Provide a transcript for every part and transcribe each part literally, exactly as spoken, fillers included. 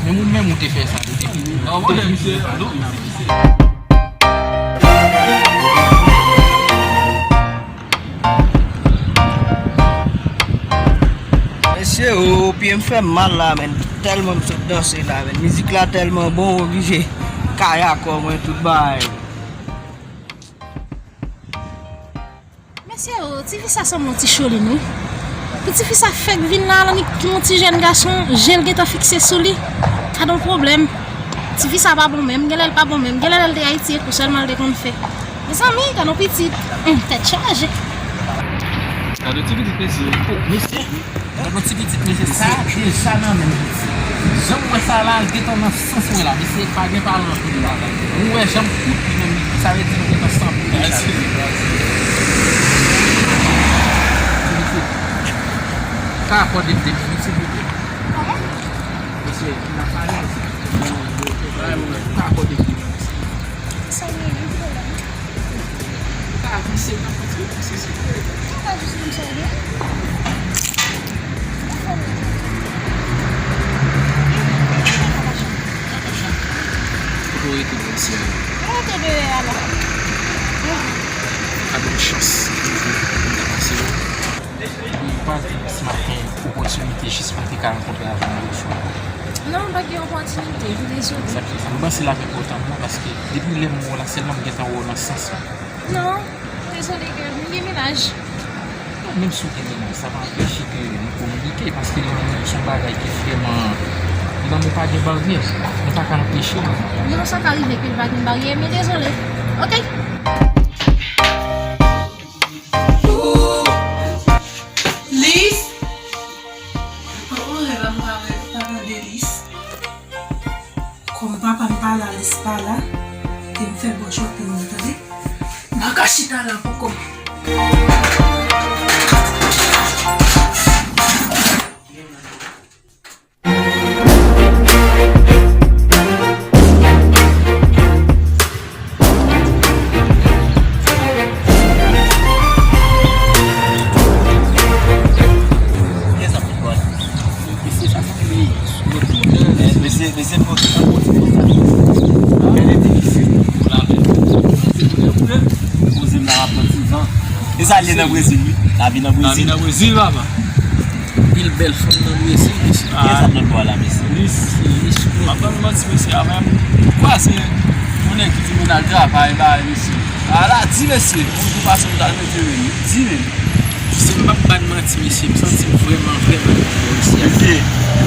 Menm ou menm ou te fè sa tou. Depi, depi misye, depi misye. Mesye, o, pye m fè m mal la, menn. Tèlman m sot danse la, menn. Mizik la tèlman bon, m oblije kale akò mwen, tout bagay. Mesye, o, tifi sa sanble yon ti cholin, wi. Pou tifi sa fèk vin la, l annik yon ti jèn gason, je l gentan fikse sou li. Gad yon pwoblèm. Tifi sa pa bon menm, genlè l pa bon menm, genlè l te Ayiti ekou sèlman l te konn fè. Mezanmi, gad yon pitit. Hum, tèt chaje. Gad yon ti pitit, mesye. O, mesye. Gad yon ti pitit, mesye. Sa deja nan men pitit. Jan m wè sa la, l gentan nan sans mwen la. Mesye, pa gen pale anpil la. Ou wè jan m kout li menm, sa vle di nou gentan sanble deja. Ti pitit. Ka akòde m de minit, silvouplè? Mesye, n ap pale, mesye. Ka akòde m de minit? Sa gen yon pwoblèm. Ou ka avanse nan pwenti wi, mesye, silvouplè. Ou ka jis di m sa w gen? Kote w rete, mesye? Mwen rete deyò a la. Ka ban m chans, silvouplè, pou m ta pase la. Ou pa di s maten opòtinite jis pa te ka rankontre avè m yon fwa? Non, m pa gen opòtinite, m dezole. Sa k fè sa? M panse l ap enpòtan pou mwen paske depi lè m wè w la, sèlman m gentan wè w nan sans mwen. Non, dezole, girl, m gen mennaj. Non, menm si w gen mennaj, sa pa anpeche ke nou kominike, paske lanmou se yon bagay ki vrèman, lanmou pa gen baryè, nou pa ka anpeche lanmou. Non, sa ka rive ke l pa gen baryè, men dezole. Oke? Lis! Papa, mwen reve m pa wè, pa tande Lis. Kòm papa m pa la, Lis pa la, e m fè bò shopping mwen, tande? M pa ka chita la poko. Mesye, mesye, poze nan pwenti konsa. Gade difisil. Poze m la, m ap pran ti van. E sa l ye nan Brezil, wi. Lavi nan Brezil. Lavi nan Brezil, papa. Pil bèl fanm nan Brezil, mesye. Kiyès ap nan bò a la, mesye? Lis. Lis, wi. M ap ban nou manti, mesye. Avè m kwaze yon nèg ki di mwen al travay, bay, mesye. Ala, di, mesye. Yon jou pase m t al mete men, di men. Se m p ap ban manti, mesye, m santi m vrèman, vrèman byen isi a. Mesye,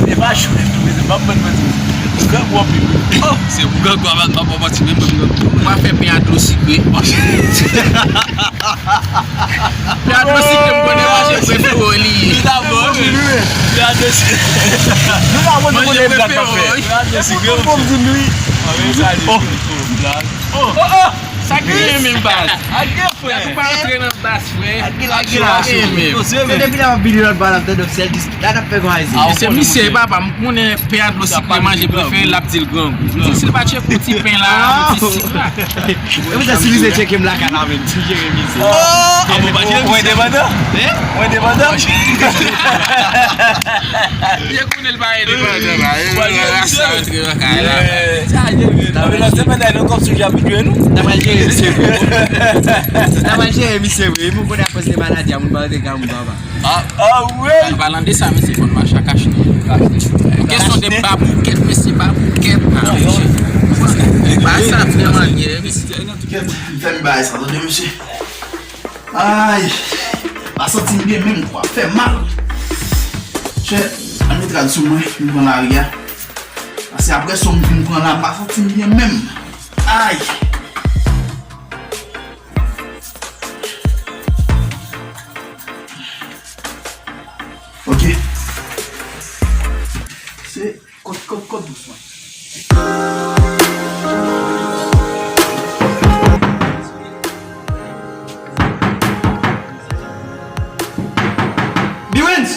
e pa chou li tou, mesye, m p ap ban manti, mesye. Ou grangou anpil, wi. Oh, se pou grangou a, m p ap ba w manti, men mwen m grangou. Mwen fè pen a dlo sikre. Pen a dlo sikre, m konnen manje prefere w li ye. Li ta bon, wi. Pen a dlo sikre. Nou ta bon, nou konnen blag n ap fè. Pen a dlo sikre, wi. Oh. Oh, oh. Sa k genyen menm, baz? Ak gen frè. Ou pa antre nan bas, frè. Ak gen la, ak gen la. Se depi la m ap vini lòt bò a, l ap tande sèl dis la, n ap fè kòmanse. Se misye, papa, m konnen pen a dlo sikre manje prefere l, l ap di l grangou. M di si l pa tcheke yon ti pen la, yon ti sik la. E poutèt si misye tcheke m lakay la menm, si jere misye. Oh, a bon, pa jere misye. Ou endepandan? Hein? Ou endepandan? Li konnen l pa endepandan la. Ou pa jere misye. Sa antre nan kay la. Sa jere. Nan men se pandan nou kòm sou jan videyo nou. N ap al jere misye vre. N ap al jere misye vre. Epi w konnen apre se maladi a, moun pa rete ka moun papa. Ah, ah, wi. An palan de sa, mesye, fò n mache ak achte. Kesyon de baboukèt, mesye, baboukèt. Ah, mesye. Pa sa, frè, manyè, mesye. Kèt, m fè m bay sa, tande, mesye. Ay, pa santi m byen menm, kwa, fè mal. Chè, ann met rad sou mwen, m pran lari a. Paske apre sa m fin pran la, m pa santi m byen menm. Ay. Ok. Se kot, kot, kot dous mwen. Biwens!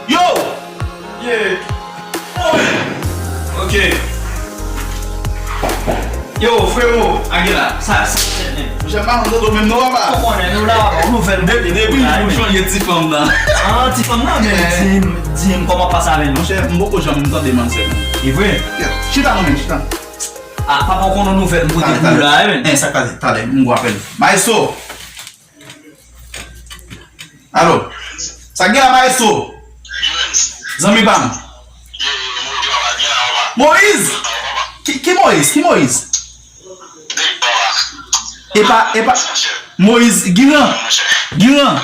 Yo! Yeah! Oh, man! Ok. Yo, frewo, Aguila, sa, sa, Chè, pa konn Toto menm non, papa. Ou konnen nou la, papa, ou nouvèl. De- depi pou chanje ti fanm nan. Ah, ti fanm nan, men di m, di m kòman pase avè l non. Monchè, m poko janm tande manzè. E vre? Chita non, men, chita. Ah, papa, ou konnen nouvèl m pote pou ou la, eh, men. Eh, sa k pase? Talè, m gwo apèl. Maestro. Alo. Sa k gen la, Maestro? Zanmi pa m. Moïse! Ki, ki Moïse? Ki Moïse? Epa, epa. Moïse, Giran. Giran.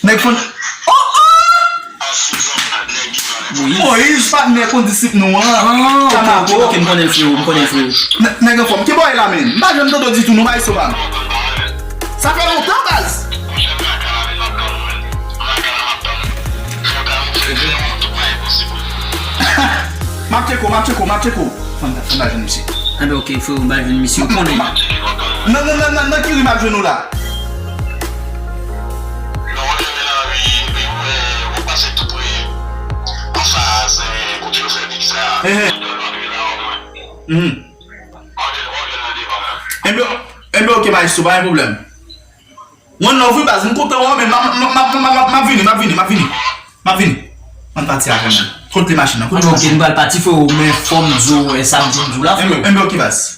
Nèg fon. Oh, oh! Moïse, patnè kondisip nou an. Ah, ok, ok, ok, m konnen l, freo, m konnen l, freo. Nè- Nèg anfòm. Ki bò e la, men? M pa jwenn Toto ditou, non, bay so pa m. Sa fè lontan, baz. M ap tcheke w, m ap tcheke w, m ap tcheke w. Fò n ta, fò n ta jwenn misye. Enben, ok, freo, m ba jwenn misye, ou konnen. Nan, nan, nan, nan, nan ki ri m ap jwenn ou la? Mhm. Enben, enben, ok, maestro, pa gen pwoblèm. One love, wi, baz, m kontan wè w, men m ap vini, m ap vini, m ap vini. M ap vini. Ann pati avè mwen. Kote machin nan? Kote machin nan? Ok, nou pral pati, freo, men fò m di w, eh, sa m di w la, freo. Enben, ok, baz.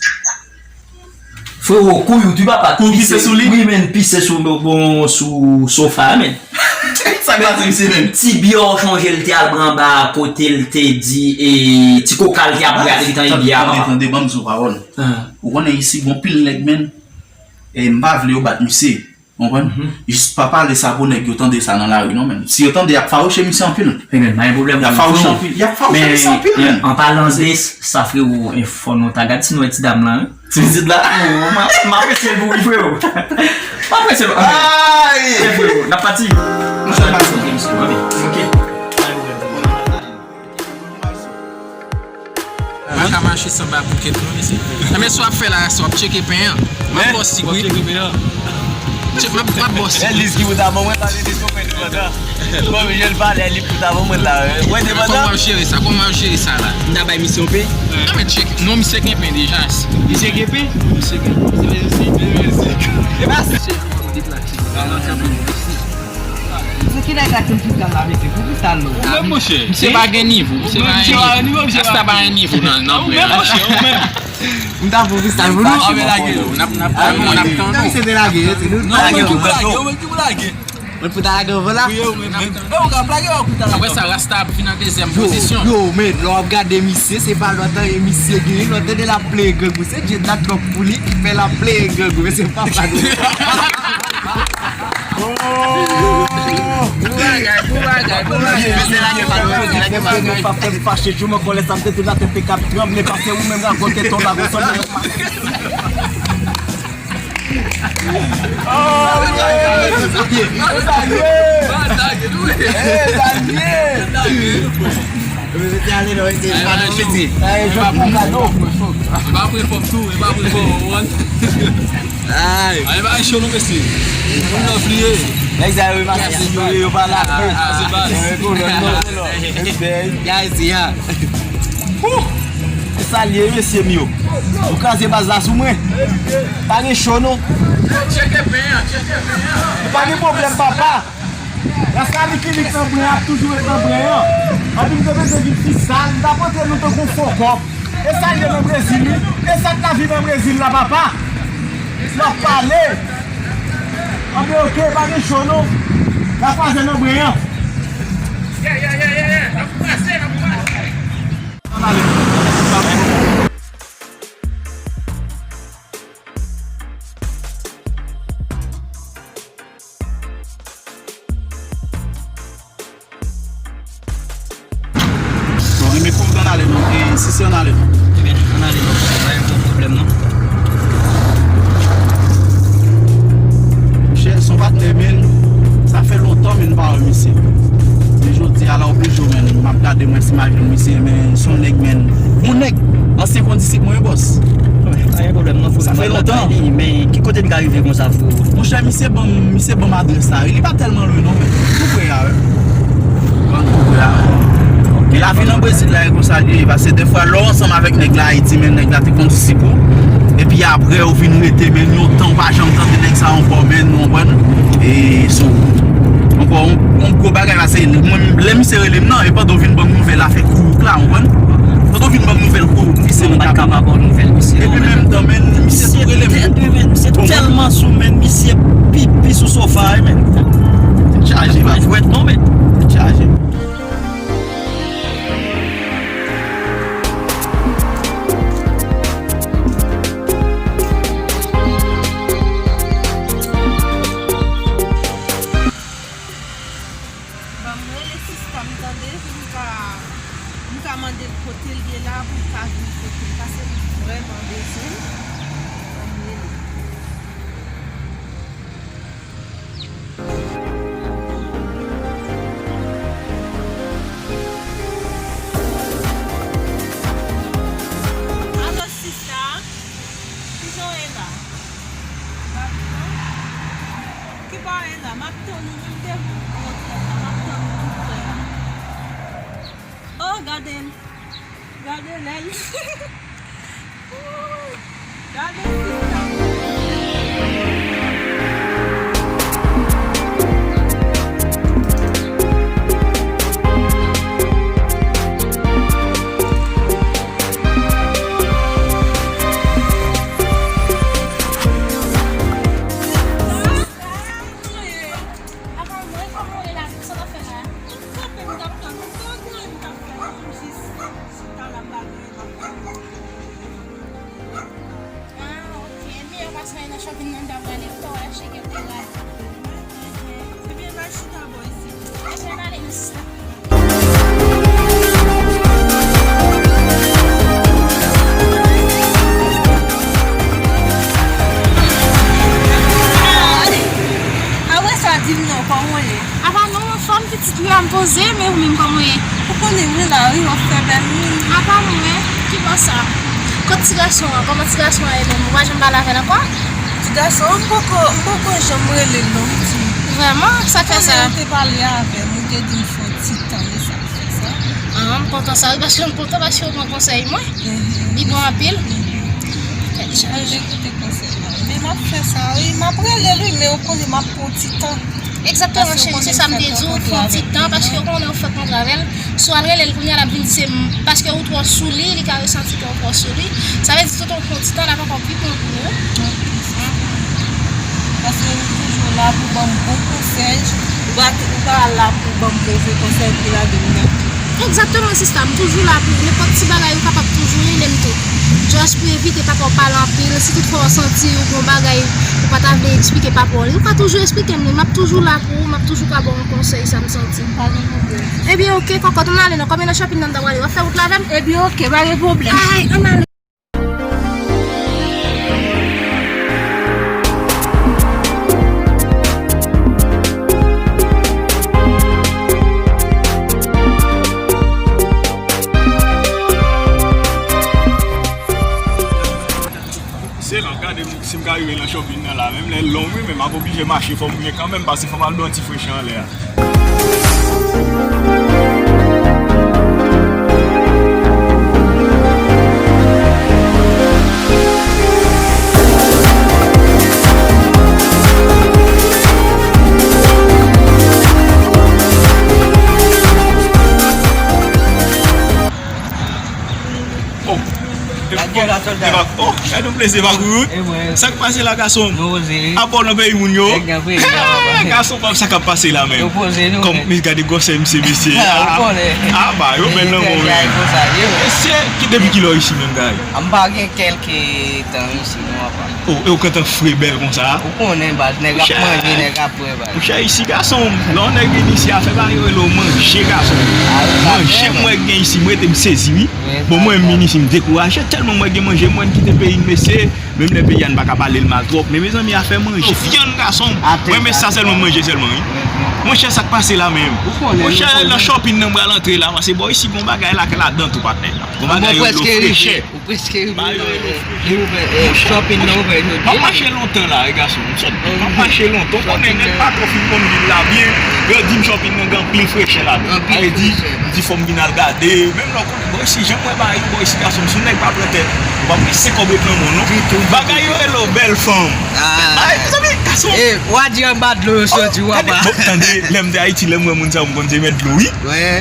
Freo, kou yo tou papa. Kou pise sou li? Wi, men pise sou, bon, sou sofa, men. Sa k pase, misye menm? Ti byò chonje l te al pran anba kote l te di, e, ti koka l te ap bwè a te gentan e byè a. Tande, tande, ban m di w pawòl. Ou konnen isi gon pil nèg, men. E m pa vle yo bat misye. Konprann? Jis pa pale sa pou nèg yo tande sa nan lari non, men. Si yo tande, y ap fawouche misye anpil. Ebyen, pa gen pwoblèm. Y ap fawouche anpil. Y ap fawouche misye anpil, men. An palan de sa, freo, e fò nou ta gad si nou wè ti dam lan, wi. Ti pitit la? Oh, m ap, m apresye l pou ou, freo. M apresye l. Ay! Freo, n ap pati. Nou pral pati. Ok, misye, ok. Ok. M pa ka mache san ba bouket non, mesye. Nan men sa w ap fè la, sa w ap tcheke pen an. M ap bòs wi. Tcheke, m ap, m ap bòs. E Liz ki pou ta ban mwen, pa vin di pen tou pandan. Bon, men je l pale, li pou ta ban mwen la. Mwen te pandan. Kòman w ap jere sa? Kòman w ap jere sa la? M ta bay misye yon pen. Non, men tcheke. Non, misye gen pen deja. Misye gen pen? Misye gen pen. E pa se. Misye ki nèg la ki kristal la, mesye, pou kristal nou. Ou menm, monchè. Misye pa gen nivo. Misye pa gen nivo. Rasta pa gen nivo nan, nan. Ou menm, monchè, ou menm. M ta pou kristal pou nou. N ap, n ap, n ap tann ou. Misye te lage, se nou. Non, ou menm ki pou lage, ou menm ki pou lage. Mwen pou ta lage anvan la. Apre sa, Rasta ap vin an dezyèm pozisyon. Yo, men, lè w ap gade misye, se pa lòt anyen misye genyen. Lòt tande l ap pleye grangou. Se Dye dat twòp pou li ki fè l ap pleye grangou. Men se papa nou. Bon bagay, bon bagay, bon bagay. Mesye, lage pa nou, mesye, lage pa nou. Pa fè m fache, jou mwen kòlè sa m te tou la tèt te k ap tranble, pase ou menm rakonte ton la konsanm. Oh, yeah. Sa ye. Eh, sa ye. Mete ale non, mete ale non, mete. Sa ye, jòt pou kado. E pa pou fòm tou, e pa pou fòm. Ay. Ay, pa cho non, mesye. Moun nan vliye. Nèg sa yo, yo pa la. Ah, se baz. Guys, yeah. Wouh! Se sa l ye, mesye m yo. Nou kraze baz la sou mwen. Pa gen cho, non. Tcheke pen an, tcheke pen an. Pa gen pwoblèm, papa. Rasta Lucky Luke nan bren an ap toujou ret nan bren an. Anpi m te bezwen vin fi sal, m t ap antre nou tankou fo kòb. E sa l ye nan Brezil, wi. E sa k lavi nan Brezil la, papa. N ap pale. Anpi, oke, pa gen cho, non. N ap kraze nan bren an. Yeah, yeah, yeah, yeah, yeah. N ap kraze, n ap kraze. Bon, enben, pou m t ann ale non, e si se ann ale non? Ebyen, ann ale non, pa gen pwoblèm non. Monchè, se yon patnè, men sa fè lontan, men m pa wè misye. Men jodi a la, oblije, men m ap gade mwen si m a jwenn misye, men se yon nèg, men bon nèg, ansyen kondisip mwen, bòs. Pa gen pwoblèm non, frè. Sa fè lontan. Men ki kote n ka rive konsa, frè? Monchè, misye ban m, misye ban m adrès la, wi. Li pa tèlman lwen non, men tou pre a, wi. Ban m tou pre a, wi. E lavi nan Brezil la, e konsa li ye, paske dèfwa, lè w ansanm avèk nèg la Ayiti, men nèg la te kondisip ou, e Epi apre, ou vin rete, men yon tan ou pa janm tande nèg sa ankò, men, ou konprann? E so, ankò, yon, yon gwo bagay la, se mwen, lè misye rele m nan, e pandan w vin ban m nouvèl afè Kourouk la, ou konprann? Pandan w vin ban m nouvèl Kourouk, misye nan kapab ban nouvèl misye. Epi menm tan, men, misye tou rele m. Misye tèlman sou, men, misye pipi sou sofa, wi, men. Tèt chaje, pa jwèt non, men. Tèt chaje. Ban m rele sista m tande, pou m ka, m ka mande l kote l ye la, pou l ka vin kote m, paske m vrèman bezwen l. Ban m rele. Alo, sista. Kijan w ye la? Ki pa w ye la? M ap tann ou, wi, m te vin pran trèt la, m ap tann ou tou prè a. Oh, gade l. Gade lè l. Gade sista. Apa mwen, kòman w ye la? Sa w ap fè la? M kanpe, m t ap tann ou. Sa w gen anyen m t ap fè la? M jis chita la, m pa gen anyen m ap fè. Ah, ok. Miyò pase nan shopping nan, m t ap gade pou w achte kèk bagay. Ebyen, n al chita bò isit. Ebyen, n ale, mi sista. Apre sa, di m non, kòman w ye? Apa non, anfòm, pitit, m la, m poze, men ou menm, kòman w ye? Ou konnen mwen la, wi, w ap fè bèl moun. Apa mwen, ki bò sa? Kot ti gason an? Kòman ti gason an ye menm? Ou pa janm pale avè l ankò? Ti gason an, m poko, m poko janm rele l non, m di. Vrèman? Sa k fè sa? Ou konnen m te pale avè l, m te di l fè yon ti tan, e sa k fè sa. Ah, m kontan sa, wi, paske m kontan paske ou pran konsèy mwen. Mhm. Li bon anpil. Mhm. Tèt chaje. Mwen te koute konsèy la. Men m ap fè sa, wi, m ap rele l, wi, men ou konnen m ap pran yon ti tan. Egzakteman, cheri, se sa m te di w, fè yon ti tan, paske ou konnen ou fèk rantre avè l. Si w al rele l kounye a, l ap vin di se m, paske ou twò sou li, li ka resanti ke ou twò sou li. Sa vle di, tout yon fè yon ti tan, l ap ankò pi bon pou ou. Paske ou toujou la pou ban m bon konsèy, ou pa, ou pa la pou ban m move konsèy pou lage m nan tou. Egzakteman, sista, m toujou la pou ou. Nenpòt ti bagay, ou kapab toujou rele m tou. Just pou evite papa w pale anpil, si toutfwa w santi ou gen yon bagay ou pa ta vle eksplike papa w li, ou ka toujou eksplike m li. M ap toujou la pou ou, m ap toujou ka ba w yon konsèy, sa m santi. Pa gen pwoblèm. Ebyen, oke, kòkòt, ann ale non. Kòm e nan shopping nan m ta prale, w ap fè wout la avè m? Ebyen, oke, pa gen pwoblèm. Ay, ann ale. Se la, gade m, si m ka rive nan shopping nan la, menm lè l long, wi, men m ap oblije mache, fò m rive kanmenm, paske fò m al ba yon ti fresh anlè a. Oh, depi kòm, depi, oh, gade yon plezi pa kout. Sa k pase la, gason m? Ap bò nan peyi moun yo. Gason pa sa k ap pase la menm. Kòm, men gade gwosè misye, mesye. Ah, ba, yo bèl nan bon, men. Mesye, ki, depi kilè w isi menm, guy? M pa gen kèlke tan isi, non, apa. Oh, e ou gentan fre bèl konsa? Ou konnen, baz, nèg ap manje, nèg ap bwè, baz. Monchè, isi, gason m, lè yon nèg vin isi, afè pa yo rele w manje, gason m. Manje m wè gen isi, m rete m sezi, wi. Bon, mwen m vin isi, m dekouraje, tèlman m wè gen manje, mwen m kite peyi m, mesye. Menm lè peyi a n pa ka pale l mal twòp, men mezanmi, afè manje, vyann, gason m. Mwen men sa sèlman, manje sèlman, wi. Monchè, sa k pase la menm? Monchè, nan shopping nan m pral antre la, paske bò isi gon bagay la k ladan tou, patnè. Gon bagay yo dlo frechè. Ou prèske rive, shopping nan ouvè jodi a. M ap mache lontan la, wi, gason. M ap mache lontan. Ou konnen nèg pa twò fin konn vil la byen. Yo di m shopping nan gen anpil frechè ladan. Anpil frechè. Di fò m vin al gade, menm lè w konnen, bò isi, jan m wè bagay yo, bò isi, gason m, si yon nèg pa pran tèt, ou pa pran senk kòb ret nan men w, non. Ditou. Bagay yo rele w bèl fanm. Ah. Bagay, mezanmi, gason. Eh, w a di anba dlo yo soti, w a pa. Bon, tande, lè m te Ayiti, lè m wè moun sa yo, m konn se mèt dlo, wi.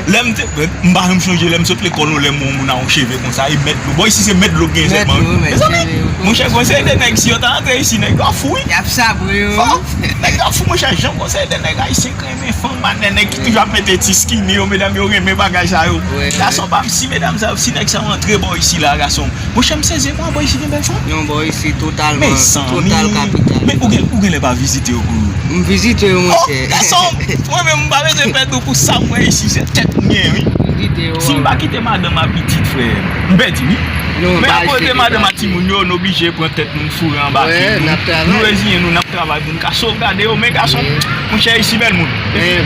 Lè m te, m pa janm chonje, lè m sot lekòl, non, lè m wè yon moun a yon cheve konsa, e mèt dlo. Bò isi, se mèt dlo k gen sèlman, wi. Mezanmi, monchè, gon seri de nèg, si yo ta antre isi, nèg yo ap fou, wi. Y ap sabre yo. Nèg yo ap fou, monchè, jan gon seri de nèg ayisyen k renmen fanm, nèg ki toujou ap mete ti skinny yo, medam yo renmen bagay sa yo. Gason pa m, si medam sa yo, si nèg sa yo antre bò isi la, gason. Monchè, m sezi, mwen, bò isi gen bèl fanm. Non, bò isi totalman, total kapital. Men ou gen, ou genlè pa vizite yo pou yo. M vizite yo, monchè. Oh, gason, mwen menm, m pa bezwen pèdi w pou sa m wè isi, se tèt m gen, wi. M vizite yo. Si m pa kite madanm a pitit, frè, m pèdi, wi. Men apre te madanm a timoun yo, n oblije pran tèt nou, n foure anba pye nou. Nou reziyen nou, n ap travay pou n ka sovgade yo. Men gason, monchè, isi bèl moun.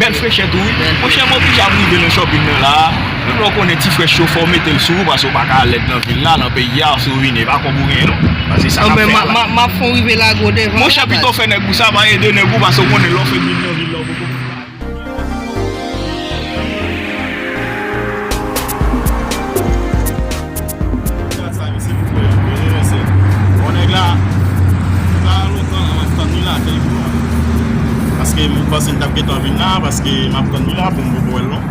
Bèl frechè tou, wi. Monchè, m oblije ap rive nan shopping nan la. Menm lè w konnen ti frèch yo, fò w mete l sou ou, paske w pa ka lèd nan vil la, nan peyi a, si w vini, e pa kòb ou genyen, non. Paske sa k ap fè a la. M ap fè w rive Lago devan. Monchè, pito fè nèg ou sa, pa ede nèg ou, paske w konnen lè w fenk vin nan vil la, w poko Gad sa, misye pou kwè l vre, mesye. Bon, nèg la, sa lontan la, m ap tann li la, kèlke jou la. Paske m panse l t ap gentan vin la, paske m ap tann li la pou m poko wè l non.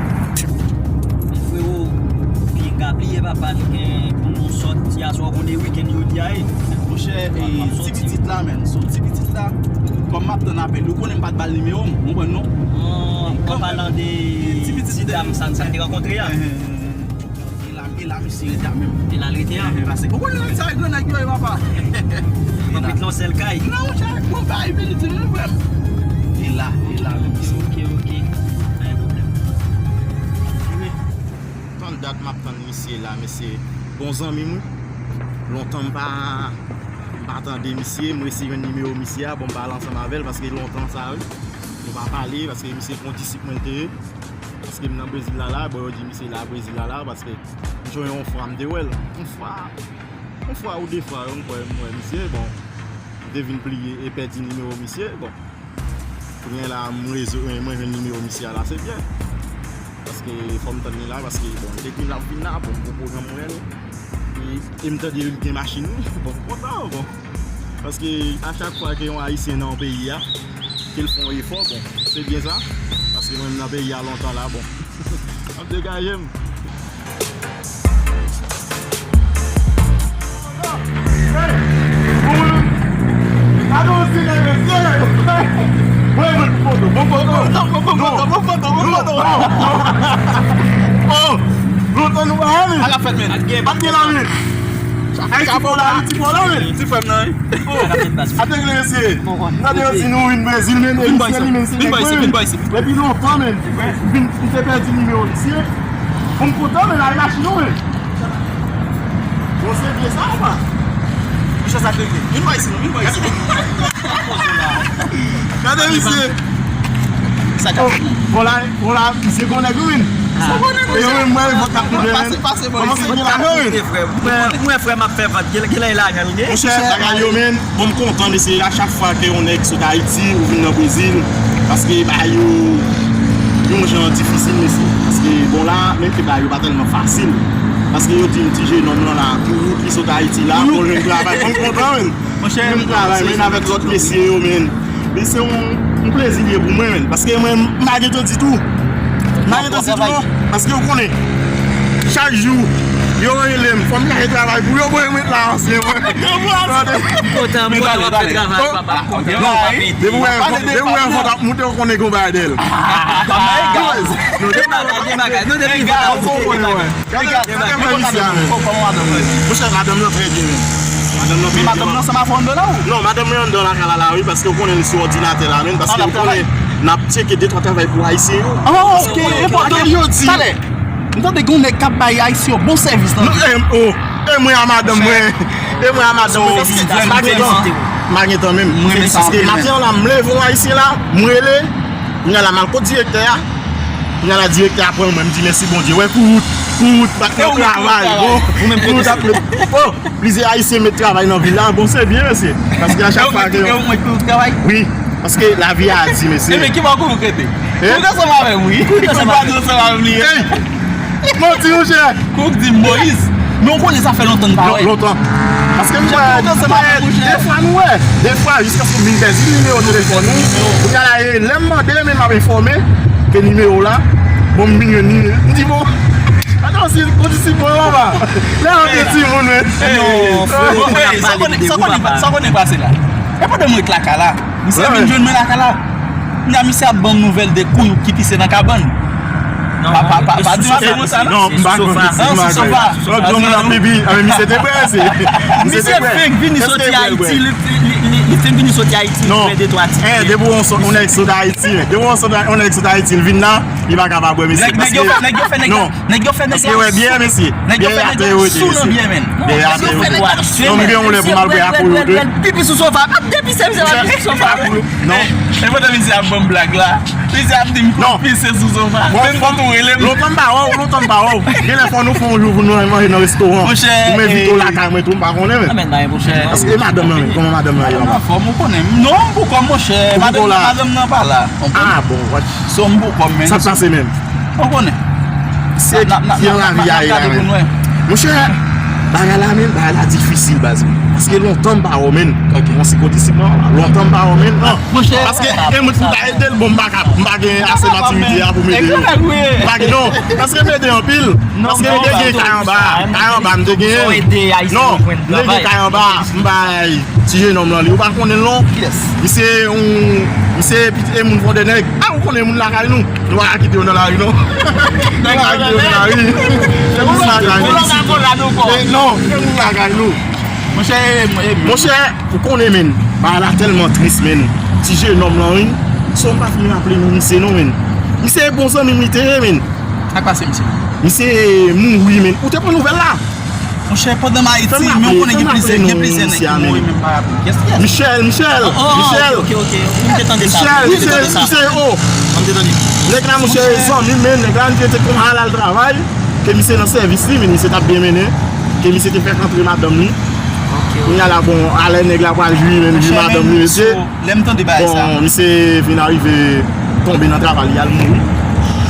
Men frewo, ou byen ka bliye, papa, nou gen pou nou sòti aswè, ou konnen wikenn jodi a ye. Monchè, ti pitit la, menn, so ti pitit la, kòm m ap tann apèl li, ou konnen m pa t ba l nimewo m, ou konprann non? An palan de ti dam sa n te rankontre a. E la, e la misye rete a menm. E la l rete a. Paske ou konnen nèg sa yo, gran nèg yo ye, papa. Anpit nan sèl kay. Non, monchè, bon bagay, vin di nou, frè m. E la, e la menm misye. Ok, ok. Pa gen pwoblèm. Tann dat m ap tann misye la, misye bon zanmi m wi. Lontan m pa, m pa tande misye, m resi jwenn nimewo misye a, bon, m pale ansanm avè l, paske lontan sa wi. Nou pa pale, paske misye bon disip mwen l te ye. Paske m nan Brezil la la, bon, yo di misye la Brezil la la, paske m sonje yon fwa m te wè l. Yon fwa, yon fwa ou de fwa, m kwè m wè misye, bon, m te vin bliye e pèdi nimewo misye, bon. Kounye a la, m rezo, mwen jwenn nimewo misye a la, se byen. Paske fò m tann li la, paske, bon, depi l ap vin la, bon, m poko janm wè l. E, e m tande l gen machin wi, bon, m kontan, bon. Paske a chak fwa ke yon Ayisyen nan yon peyi a, ke l fè yon efò, bon, se byen sa. Paske mwen menm nan peyi a lontan la, bon. M ap degaje m. Lontan nou pa ale. Sa k ap fèt, men? Pa t gen la, men. Ay, ti pòl la, ti pòl la, men. Ti frè m nan, wi. Oh, ate glese. N ap di nou vin Brezil, men. Vin bò isi, vin bò isi, vin bò isi. Depi lontan, men. Vin, m te pèdi nimewo misye. Bon, m kontan, men, al machin nou, men. Bon, se byen sa, ou pa? Monchè, sa k regle. Vin bò isi, non, vin bò isi. Gade misye. Sa k ap fini? Bon la, bon la, misye konnen tou, men. Sa konnen, e yo menm, mwen, vant ap touye, men. Pase, pase, bò isi. Kòman se gen lajan, men? Mwen, mwen, frè m ap fè vant. Gen, gen lajan l gen. Monchè, bagay yo, men. Bon, m kontan, mesye, a chak fwa ke yon nèg sot Ayiti ou vin nan Brezil, paske bagay yo yon jan difisil, mesye. Paske, bon, la, men ke bagay yo pa tèlman fasil. Paske yo di m ti jenòm lan la, pou wout li sot Ayiti la, pou l jwenn travay. Bon, m kontan, men. Monchè, m travay, men, avèk lòt mesye yo, men. Men se yon, yon plezi li ye pou mwen, men. Paske mwen, m pa gen tan ditou. M pa gen tan ditou, non. Paske ou konnen, chak jou, yo rele m. Fò m chache travay pou yo, bon, yo met la ansyen mwen. M kontan, m kontan w ap fè travay, papa. M kontan w ap fè. Depi w wè, depi w wè vant ap moute, ou konnen gen yon bagay dèyè l. Gen bagay, gen bagay. Nou depi vant ap moute, gen bagay. Gade, gade, gade, gade misye a, men. Monchè, madanm nan trè byen, men. Madanm nan trè byen. Madanm nan ansanm avè w anndan la, ou? Non, madanm mwen anndan lakay la, la, wi, paske ou konnen li sou òdinatè la, men, paske ou konnen n ap tcheke de twa travay pou Ayisyen yo. Ah, ok, enpòtan. Yo di. Talè, m tande gen yon nèg k ap bay Ayisyen yo bon sèvis nan. Non, e, oh, e mwen a madanm mwen. E mwen a madanm mwen. M pa gen tan. M pa gen tan menm. Paske maten an la, m leve yon Ayisyen la, m rele. Kounye a la, m al kot direktè a. Kounye a la, direktè a pran mwen, m di, "Mèsi Bondye." Wè, pou wout, pou wout, pa t nan travay. Bon, pou wout ap met. Oh, plizyè Ayisyen met travay nan vil la. Bon, se byen, mesye. Paske a chak fwa ke. Wi, paske lavi a di, mesye. Ebyen, ki bò kote ou rete? Koute ansanm avè m, wi. Koute ansanm avè m. Koute ansanm avè m, li. Hey! Manti, monchè. Kou k di Moyiz. Men w konnen sa fè lontan n pa wè. Lontan. Paske m wè, m wè, de fwa nou wè. De fwa, jiskaske m vin pèdi nimewo telefòn ou. Kounye a la, e lè m mande, men m ap enfòme ke nimewo la. Bon, m vin jwenn nimewo. M di, bon, atann, si, ou di si bon, papa. Lè an de timoun, men. Non, frè, sa w konnen, sa w konnen, sa w konnen pase la. E pandan m ret lakay la. Misye vin jwenn mwen lakay la. Kounye a misye ap ban m nouvèl de kou ki pise nan kabann. Pa, pa, pa, pa di madanm ou sa, non? Non, m pa konn, m pa konn. Lòt jou moun ap pipi, a, men misye te prese. Misye fenk vini soti Ayiti, li, li, li, li fenk vini soti Ayiti, li fè de twa ti. Eh, depi w yon nèg sot Ayiti, depi w yon nèg sot Ayiti, li vin la, li pa ka pa bwè, mesye. Nèg, nèg yo fè, nèg yo fè, nèg la. Nèg yo fè nèg la sou. Paske wè byè, mesye. Nèg yo fè nèg la sou nan byè, men. Byè atè yo te, mesye. Non, m gen yon lè pou m al bwè ak ou yo de. Pipi sou sofa. Ap depise, misye pa pipi sou sofa. Non. E pandan misye ap ban m blag la, misye ap di m kou pise sou sofa. Menm kote w rele m. Lontan m pa wè w, lontan m pa wè w. Genlè fò nou fè yon jou pou nou al manje nan restoran. Pou m envite w lakay mwen tou, m pa konnen, men. Paske madanm nan, kòman madanm nan ye anba? Anfòm, ou konnen. Non, m pou kò m, monchè. Madanm nan, madanm nan pa la. Ah, bon, wè. So, m pou kò m, men. Sa k pase menm? Ou konnen. Se ki an lavi a ye la menm. Monchè, bagay la menm, bagay la difisil, baz, menm. Paske lontan m pa wè w, menm. Yon sikotisi mwen, lontan m pa wè w, menm. Non. Paske, e moun pou ta ede l, bon, m pa ka, m pa gen ase matirite a pou m ede yo. M pa gen, non. Paske m ede anpil. Paske m te gen kay anba, kay anba, m te gen. Non, m te gen kay anba, m bay. Ti jenòm lan, li, ou pa konnen l non? Kiyès? Misye yon, misye piti, e moun Fondènèg. Ah, ou konnen moun lakay nou. Nou pa ka kite yo nan lari non. Nou pa ka kite yo nan lari. Se moun lakay nou. Eh, non, se moun lakay nou. Monchè, e, e, monchè, ou konnen, men, bagay la tèlman tris, men. Ti jenòm lan, wi. So, m pa fin raple non misye non, men. Misye e bon zanmi m li te ye, men. Sa k pase, misye? Misye mouri, men. Ou te pran nouvèl la? Monchè, pandan m Ayiti, men ou konnen gen plizyè, gen plizyè nèg ki mouri, men m pa raple. Kiyès, kiyès? Michel, Michel, Michel. Ok, ok, ok. M te tande sa. Michel, Michel, Michel, oh. M te tande. Nèg la, monchè, e zanmi m, men nèg la, misye te konn al al travay, ke misye nan sèvis li, men misye t ap byen mennen, ke misye te fèk antre madanm li. Ok, ok. Kounye a la, bon, alè nèg la pral jwi, men jwi madanm li, mesye. Lè m tande bagay sa. Bon, misye vin arive tonbe nan travay li, al mouri.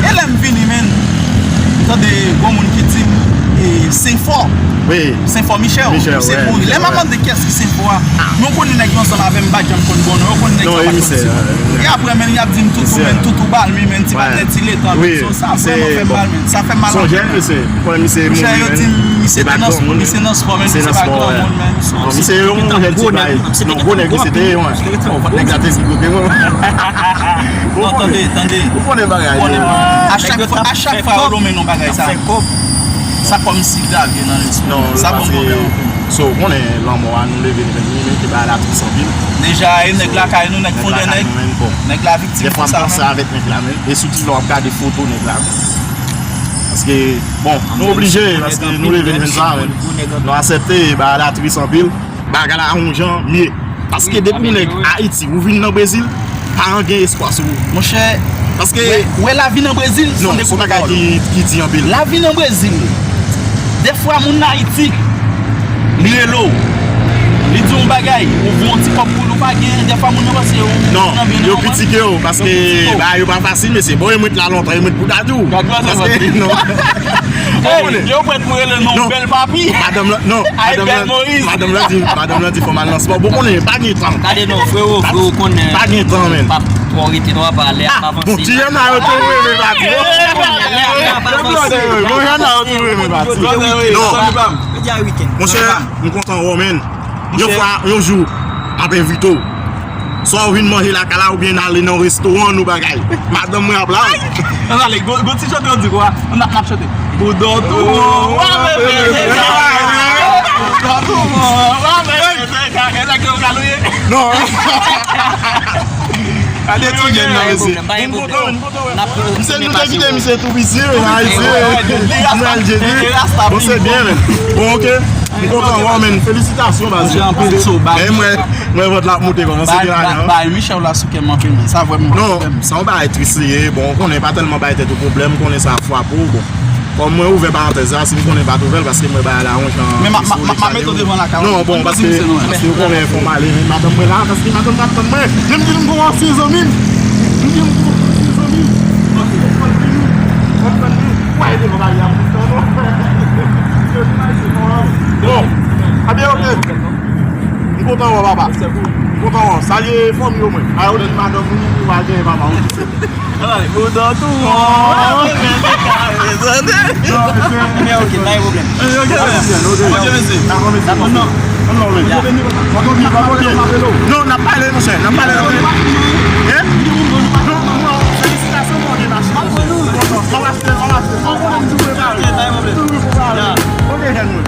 E lè m vini, men, m tande gon moun ki di m, e, Senfò. Wi. Senfò Michel. Michel, misye mouri. Lè m ap mande kiyès ki Senfò a, men w konnen nèg yo ansanm avè m, m pa janm konn bon non, yo konnen nèg yo pa konn Senfò. E apre, men, y ap di m Toutou, men, Toutou Balmi, men, ti patnè ti letan, men, so sa vrèman fè m mal, men. Sa fè m mal anpil, men. Monchè, yo di m misye te nan, misye nan spò, men, misye pa granmoun, men. Misye yon jèn ti bay. Non, gwo nèg misye te ye, wi. Bon, fòk nèg la te sipote, wi. Non, tande, tande. Ou konnen bagay yo. A chak fwa, a chak fwa yo lonmen non bagay sa. Sa kòmsi grave nan lespri. Non, sa ban m pwoblèm anpil. So, ou konnen lanmò a nou leve nou jwenn li, men ki bagay la tris anpil. Deja, e nèg lakay nou, nèg Fondènèg, nèg la viktim pou sa menm. Dèfwa m panse avèk nèg la menm. E sitou lè w ap gade foto nèg la. Paske, bon, nou oblije, paske nou leve nou jwenn sa menm. Nou aksepte, bagay la tris anpil. Bagay la yon jan mye. Paske depi w nèg Ayiti, ou vin nan Brezil, pa gen espwa sou ou. Monchè, paske wè, wè lavi nan Brezil, se yon bagay ki, ki di anpil. Lavi nan Brezil, dèfwa moun Ayiti, li rele w, li di w yon bagay, ou voye yon ti kòb pou li, ou pa gen, dèfwa moun nan panse ou nan byen nan moman. Non, yo kritike w, paske bagay yo pa fasil, mesye. Bon, e mwen t la lontan, e mwen t pou ta di w. Paske, non. Hey, yo prèt pou rele non bèl papi. Madanm lan, non, madanm lan, madanm lan di, madanm lan di fò m al nan spò. Bon, konnen, pa gen tan. Gade non, frewo, frewo, konnen. Pa gen tan, men. Pa twò rete non, apa lè ap avanse. Bon, ti jèn la yo tou renmen pati. Lè ap avanse. Bon, jèn la yo tou renmen pati. Non. Monchè, m kontan wè w, men. Yon fwa, yon jou, m ap envite w. Swa w vin manje lakay la oubyen n ale nan yon restoran nou bagay. Madanm mwen ap la. Ann ale, gon, gon ti chante yo di kwa? N ap, n ap chante. Boudon tou bon, w ap bebe se travay li. Boudon tou bon, w ap bebe se ka, e nèg yo ka louye. Non. Gade ti jèn nan, mesye. Misye, nou te kite misye tou piti, men Ayiti, men Ayiti. Bon, se byen, men. Bon, ok. M kontan wè w, men. Felisitasyon, baz. Mwen, mwen, vant la ap moute, kòmanse gen lajan. Bay Michel la sou kè m anpil, men. Sa vrèman. Non, sa yon bagay tris li ye. Bon, ou konnen pa tèlman bay tèt ou pwoblèm, ou konnen sa frape w, bon. Kòm mwen ouvè parantèz la, si m konnen pa t ouvè l, paske mwen bagay la yon jan. Men m ap mete w devan lakay ou. Non, bon, paske, paske ou konnen fò m ale, men madanm mwen la, paske madanm pa tann mwen. Menm si m gon ansyen zanmi m. M di m gon ansyen zanmi m. Ok, w ap vini. W ap vini. Bon, ebyen, oke. M kontan wè w, papa. M kontan wè w. Salye fanmi yo, mwen. A yo di madanm ou, ou al genyen papa ou. Ou dan tou. Men oke, pa gen pwoblèm. Ok, mesye. Non, non, non. Non, n ap pale, monchè. N ap pale, ok? Hein? Non, non, felisitasyon pou w gen machin. Kontan. An achte, an achte. Toujou prepare. Toujou prepare. Ok, jèn moun.